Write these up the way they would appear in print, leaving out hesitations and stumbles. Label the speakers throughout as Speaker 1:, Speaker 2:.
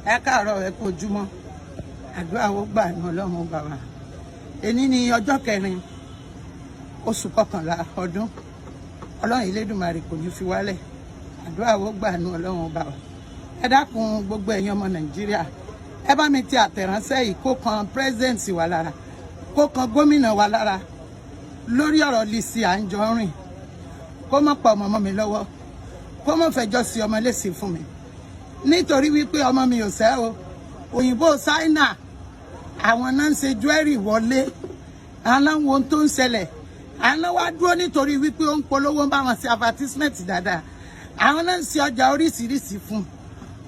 Speaker 1: Ẹ káàárọ̀, ẹ kú ojúmọ́. Àdúrà ó gbà ní, Ọlọ́run ó gbà wá. Èní ni ọjọ́ 4 oṣù 11 ọdún. Ọlọ́run Elédùmarè kò ní fi wálẹ̀. Àdúrà ó gbà ní, Ọlọ́run ó gbà wá. Ẹ dákun, gbogbo ẹ̀yin ọmọ Nàìjíríà, ẹ bá mi ti àtẹ̀ránṣẹ́ yìí kó kan president wa lára, kó kan gómìnà wa lára lórí ọ̀rọ̀ Lizzy Anjorin. Kó má pa ọmọ mi lọ́wọ́, kó má fẹjọ́ sí ọmọ léṣe fún mi, nítorí wípé ọmọ mi ò sẹ́ o. Òyìnbó Ṣáínà, àwọn náà ń ṣe jewelry wọlé, àwọn ohun tó ń ṣẹlẹ̀, àwọn wá dúró nítorí wípé ó ń polówó, ń bá wọn ṣe advertisement dáadáa. Àwọn náà ń ṣe ọjà oríṣiríṣi fún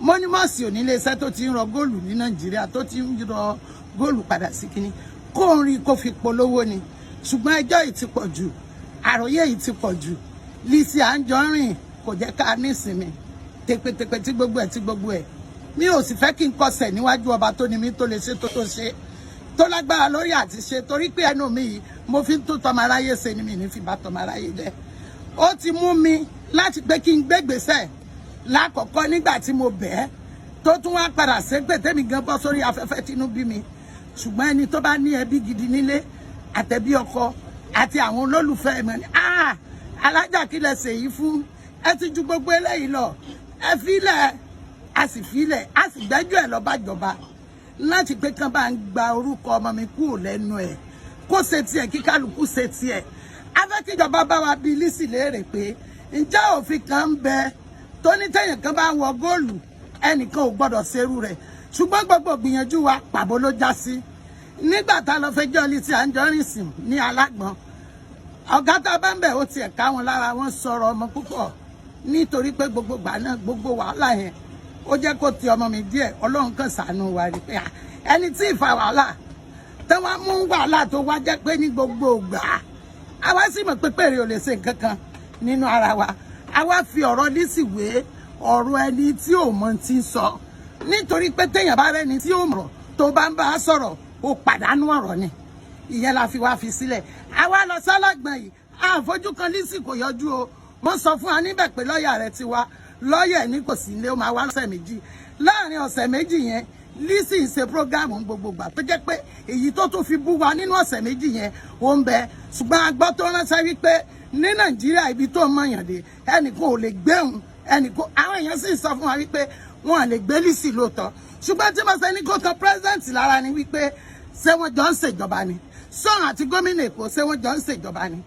Speaker 1: mọ́nímọ́sì oníléeṣẹ́ tó ti ń rọ góòlù ní Nàìjíríà, tó ti ń rọ góòlù padà sí kínní, kó ń rí kó fi polówó ni. Ṣùgbọ́n ẹjọ́ yìí ti pọ̀ jù, àròyé yìí ti pọ̀ jù. Lizzy Anjorin kò jẹ́ ká nísinmi tepetepe tí gbogbo ẹ̀ tí gbogbo ẹ̀. Mi ò sì fẹ́ kí n kọsẹ̀ níwájú ọba tó ní mi, tó lè ṣe, tó ṣe, tó lágbára lórí àti ṣe, torí pé ẹnu mi yìí, mo fi ń tó tọmọ aráyé ṣe ni, mi ní fi bá tọmọ aráyé jẹ́. Ó ti mú mi láti pé kí n gbégbèsè lákọ̀ọ́kọ́ nígbà tí mo bẹ̀ ẹ́, tó tún wá padà ṣépè, tẹ́mi gan bọ́ sórí afẹ́fẹ́, tínú bí mi. Ṣùgbọ́n ẹni tó bá ní ẹbí gidi nílé, àtẹ̀bí ọkọ àti àwọn olólùfẹ́ mi ni, "Ah, alájà, kí lẹ ṣe yìí fún? Ẹ ti ju gbogbo eléyìí lọ, ẹ filẹ̀." A sì filẹ̀, a sì gbẹ́jọ́ ẹ̀ lọ bá jọba láti pé kán bá ń gba orúkọ ọmọ mi kúrò lẹ́nu ẹ̀, kó ṣe tiẹ̀, kí kálukú ṣe tiẹ̀. Afẹ́kíjọba bá wa bi Lizzy léèrè pé ǹjẹ́ òfin kan ń bẹ tó ní tẹ̀yìn kan bá ń wọ góòlù, ẹnìkan ò gbọ́dọ̀ ṣerú rẹ̀? Ṣùgbọ́n gbogbo gbìyànjú wa, pàbó ló já sí. Nígbà tá a lọ fẹjọ́ Lizzy Anjorin sùn ní Alágbọ̀n, ọ̀gá tá a bá ń bẹ̀, ó tiẹ̀ ká wọn lára, wọn sọ̀rọ̀ ọmọ púpọ̀, nítorí pé gbogbo gbà náà, gbogbo wàhálà yẹn, ó jẹ́ kó ti ọmọ mi díẹ̀. Ọlọ́run kan ṣàánú wa rí pé ẹni tí ì fa wàhálà tí wọ́n mú wàhálà tó wá jẹ́ pé ní gbogbo ìgbà, àwa sì mọ̀ pé pèrè ò lè ṣe nǹkan kan nínú ara wa. Àwa fi ọ̀rọ̀ Lizzy wé ọ̀rọ̀ ẹni tí ò mọ̀ ti ń sọ, nítorí pé téèyàn bá rẹ́ni tí ò mọ̀ tó bá ń bá a sọ̀rọ̀, ó pàdánù ọ̀rọ̀ ni. Ìyẹn la fi wá fi sílẹ̀. Àwa lọ sálágbọ̀n yìí, àfojú kan Lizzy, kò yọjú o. Wọ́n sọ fún wa níbẹ̀ pé lọ́ọ̀yà rẹ̀ ti wá. Lọ́ọ̀yà ní kò sí ilé, ó máa wá lọ́sẹ̀ 2. Láàrin ọ̀sẹ̀ 2 yẹn, Lizzy ń ṣe program gbogbo gbà, tó jẹ́ pé èyí tó tún fi bú wa nínú ọ̀sẹ̀ 2 yẹn, ó ń bẹ. Ṣùgbọ́n a gbọ́ tó ránṣẹ́ wípé ní Nàìjíríà, ibi tó mọ̀yàn dé, ẹnìkan ò lè gbéhùn ẹnìkan. Àwọn èèyàn sì sọ fún wa wípé wọn lè gbé Lizzy lóòótọ́. Ṣùgbọ́n tí mo ṣe ní kó kan president lára ni wípé, ṣé wọ́n jọ ń ṣèjọba ni? Sọ́run àti gómìnà Èkó, ṣé wọ́n jọ ń ṣèjọba ni?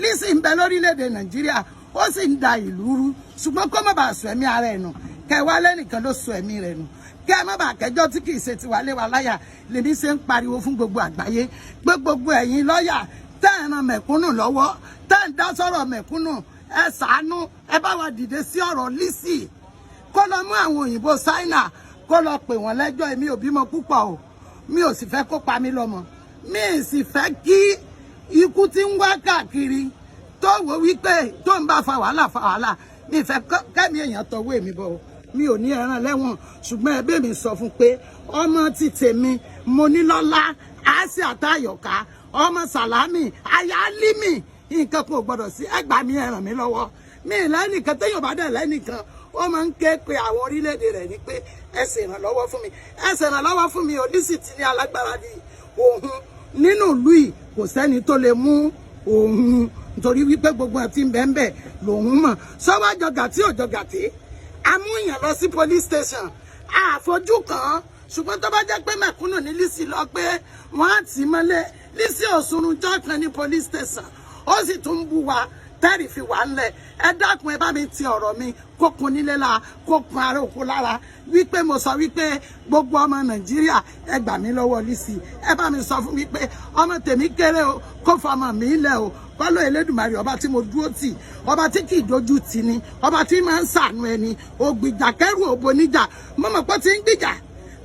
Speaker 1: Lizzy ń bẹ lórílẹ̀‐èdè Nàìjíríà, ó sì ń da ìlú rú. Ṣùgbọ́n kó má bàa sọ ẹ̀mí ara ẹ̀ nù, kẹwàá lẹ́nìkan ló sọ ẹ̀mí rẹ̀ nù, kí ẹ má bàa kẹjọ́ tí kì í ṣe tiwa lé wa láyà, lèmi ṣe ń pariwo fún gbogbo àgbáyé pé gbogbo ẹ̀yin lọ́ọ̀yà tẹ́ ẹ̀ ran mẹ̀kúnnù lọ́wọ́, tẹ́ ẹ̀ ń dá sọ̀rọ̀ mẹ̀kúnnù, ẹ ṣàánú, ẹ bá wa dìde sí ọ̀rọ̀ Lizzy. Kó lọ mú àwọn òyìnbó Ṣáínà, kó lọ pè wọ́n lẹ́jọ́. Èmi ò bímọ púpọ̀ o, mi ò sì fẹ́ kó pa mí lọ́mọ, mi ì sì fẹ́ kí ikú tí ń wá káàkiri, tó wò wípé tó ń bá fa wàhálà fa wàhálà, mi fẹ́ kẹ́mi èèyàn tọwọ́ èmi bọ̀. Mi ò ní ẹran lẹ́wọ̀n, ṣùgbọ́n ẹbí mi sọ fún pé ọmọ ti tèmi, mo ní lọ́lá àásì àtàyọ̀ká, ọmọ sàlámì ayálímì, nǹkan kan ò gbọdọ̀ sí. Ẹgbàá mi, ẹ ràn mí lọ́wọ́. Mi lẹ́nìkan téèyàn bá dẹ̀ lẹ́nìkan, ó máa ń ké pe àwọn orílẹ̀-èdè rẹ̀ ní pé ẹ ṣe ìrànlọ́wọ́ fún mi, ẹ ṣe ìrànlọ́wọ́ fún mi. Lizzy ti ní alágbára ní òun nínú ìlú yìí, kò sẹ́ni tó lè mú òun, nítorí wípé gbogbo ẹ̀ tí ń bẹ́ẹ̀ bẹ́ẹ̀ lòun mọ̀. Sọ́wọ́ jọgà tí ò jọgà tí amúyàn lọ sí police station, àfojú kàn án. Ṣùgbọ́n tó bá jẹ́ pé mẹ̀kúnnù ní Lizzy lọ pé wọ́n á tì í mọ́lé, Lizzy òsùnrùn jọ́ kan ní police station, ó sì tún ń bú wa tẹ́rì fi wà ńlẹ̀. Ẹ dákun, ẹ bá mi ti ọ̀rọ̀ mi kó kun nílé la, kó kun ara òkú lára, wípé mo sọ wípé gbogbo ọmọ Nàìjíríà, ẹ gbà mí lọ́wọ́ Lizzy. Ẹ bá mi sọ fún mi pé ọmọ tèmi kéré o, kó fọmọ mi lẹ̀ o. Kọ́lọ́ Elédùmarè, ọba tí mo dúró tì, ọba tí kì í dojú tì ni, ọba tí máa ń ṣàánú ẹni, ògbìjà kẹrù òbò níjà. Mo mọ̀ pé tí ń gbìjà,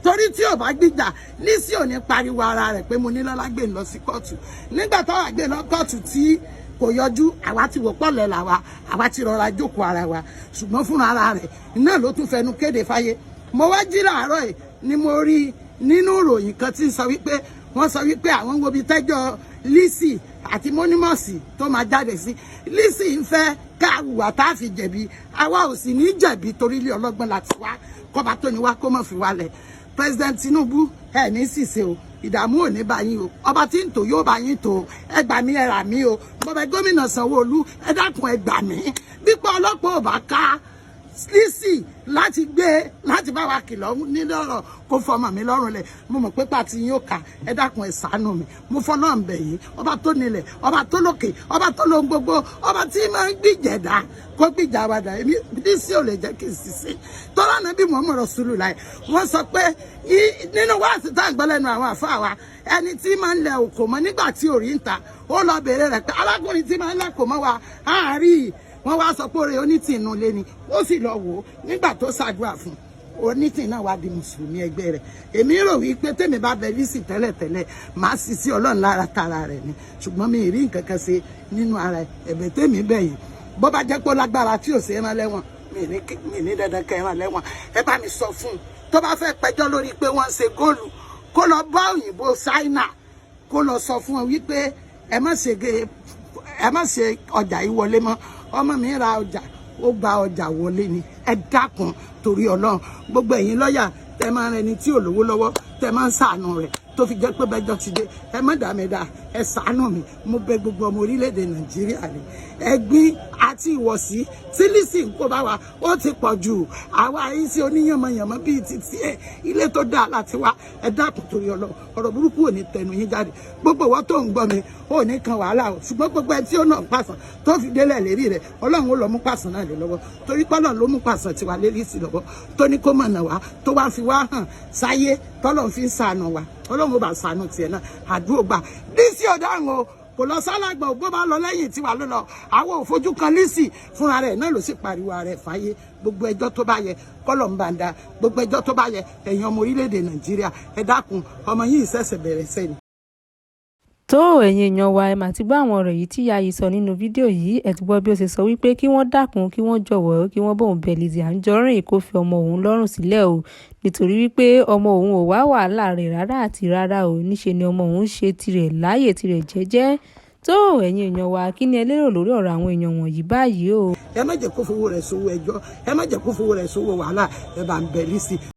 Speaker 1: torí tí ò bá gbìjà, Lizzy ò ní pariwo ara rẹ̀ pé mo ní lọ́lá gbé lọ sí kóòtù. Nígbà táwa gbé lọ kóòtù tí kò yọjú, àwa ti wò pọ̀lẹ̀ làwa, àwa ti rọra jókòó ara wa. Ṣùgbọ́n fúnra ara rẹ̀ náà ló tún fẹnu kéde fáyé. Mo wá jí làárọ̀ yìí ni mo rí nínú ìròyìn kan tí ń sọ wípé wọ́n sọ wípé àwọn wo bí tẹ́jọ́. Lizzy àti mọ́nímọ̀sì tó máa jáde sí. Lizzy ń fẹ́ ká hùwà tá a fi jẹ̀bi. Àwa ò sì ní jẹ̀bi, torí ilé ọlọ́gbọ́n láti wá. Kọ́ba tó ní wá kó mọ̀ fi wálẹ̀. President Tinubu, ẹ ní ṣìṣe o, ìdààmú ò ní bá yín o. Ọba tí ń tò yóò bá yín tò. Ẹ gbà mí, ẹ rà mí o. Bọ́bẹ gómìnà Sanwó-Olú, ẹ dákun, ẹ gbà mí. Bípọ̀ ọlọ́pàá ò bá ká Lizzy láti gbé láti bá wa kìlọ̀ nínú ọ̀rọ̀ kó fọmọ mi lọ́rùn lẹ̀, mo mọ̀ pé pàtí yín ó kà. Ẹ dákun, ẹ ṣàánú mi. Mo fọlọ́ ń bẹ̀ yín. Ọba tó nílẹ̀, ọba tó lókè, ọba tó lóhun gbogbo, ọba tí máa ń gbìjẹ̀dá, kó gbìjà wa dà. Èmi Lizzy ò lè jẹ́ kí n sì sí tọ́lá náà bí Muhammad Rasulullah. Wọ́n sọ pé nínú wáàsí tá à ń gbọ́ lẹ́nu àwọn àfáà wa, ẹni tí máa ń lẹ òkò mọ́ nígbà tí ò rí ń ta, ó lọ bèèrè rẹ̀ pé arákùnrin tí máa ń lẹ kò mọ́ wa àárí. Wọ́n wá sọ pé oore onítìínú lé ni. Ó sì lọ wò ó. Nígbà tó ṣàdúrà fún onítìín náà, wá di mùsùlùmí ẹgbẹ́ rẹ̀. Èmi rò wípé tèmi bá bẹ Lizzy tẹ́lẹ̀tẹ́lẹ̀, màá sì sí Ọlọ́run lára tara rẹ̀ ni, ṣùgbọ́n mi ì rí nǹkan kan ṣe nínú ara ẹ̀bẹ̀ tèmi bẹ̀yìn. Bó bá jẹ́ pé ó lágbára tí ò ṣe é rán lẹ́wọ̀n, mi ní dandan kẹ́ ẹ rán lẹ́wọ̀n. Ẹ bá mi sọ fún un, tó bá fẹ́ pẹjọ́ lórí pé wọ́n ń ṣe góòlù, kó lọ bá òyìnbó Ṣáínà, kó lọ sọ fún wọn wípé ẹ má ṣe ọjà yìí wọlé mọ́. Ọmọ mi ra ọjà, ó gba ọjà wọlé ni. Ẹ dákun, torí Ọlọ́run, gbogbo ẹ̀yin lọ́ọ̀yà tẹ máa ń rẹni tí ò lówó lọ́wọ́, tẹ máa ń ṣàánú rẹ̀, tó fi jẹ́ pé bẹ́jọ́ ti dé, ẹ má dà mí dá, ẹ ṣàánú mi. Mo bẹ̀ gbogbo ọmọ orílẹ̀-èdè Nàìjíríà ni. Ẹ̀gbin àti ìwọ̀sí tí Lizzy ń kó bá wa, ó ti pọ̀ jù. Àwa yìí sí oníyànmọ̀yànmọ́ bíi títí ẹ̀ ilé tó dáa láti wá. Ẹ dákun, torí Ọlọ́run, ọ̀rọ̀ burúkú ò ní tẹnu yín jáde. Gbogbo ìwọ tó ń gbọ́ mi, ò ní kan wàhálà o. Ṣùgbọ́n gbogbo ẹ tí ó nà ń pàṣán tó fi délẹ̀ lérí rẹ̀, Ọlọ́run ó lọ mú pàṣán náà lé lọ́wọ́, torí pé Ọlọ́run ló mú pàṣán tiwa lé Lizzy lọ́wọ́, tó ní kó mọ̀nà wá, tó wá fi wá hàn sáyé, tọ́lọ́run fi ń ṣàánú wa. Ọlọ́run ó bá ṣàánú tiẹ̀ náà. Àdúrà gbà. Lizzy ọ̀daràn o, kò lọ sálàgbà ò. Bó bá lọ lẹ́yìn tiwa ló lọ. Àwọn ò fojú kan Lizzy fúnra rẹ̀ náà ló sì pariwo rẹ̀ fáyé. Gbogbo ẹjọ́ tó bá yẹ, kọ́lọ̀ ń bá ń da gbogbo ẹjọ́ tó bá yẹ. Ẹ̀yin ọmọ orílẹ̀-èdè Nàìjíríà, ẹ dákun, ọmọ yìí ṣẹ̀ṣẹ̀ bẹ̀rẹ̀ sẹ́ni.
Speaker 2: Tó, ẹ̀yin èèyàn wa, ẹ mà ti gbọ́ àwọn ọ̀rọ̀ yìí tí ìyá yìí sọ nínú fídíò yìí. Ẹ ti gbọ́ bí ó ṣe sọ wípé kí wọ́n dákun, kí wọ́n jọ̀wọ́, kí wọ́n bóun bẹ̀ Lizzy Anjorin kó fi ọmọ òun lọ́rùn sílẹ̀ o, nítorí wípé ọmọ òun ò wá wàhálà rẹ̀ rárá àti rárá o. Níṣe ni ọmọ òun ṣe tirẹ̀ láàyè tirẹ̀ jẹ́jẹ́. Tó, ẹ̀yin èèyàn wa, kí ni ẹ lérò lórí ọ̀rọ̀ àwọn èèyàn wọ̀nyí báyìí o?
Speaker 1: Ẹ má jẹ́ kó fowó rẹ̀ sówó ẹjọ́, ẹ má jẹ́ kó fowó rẹ̀ sówó wàhálà. Ẹ bá ń bẹ̀ Lizzy.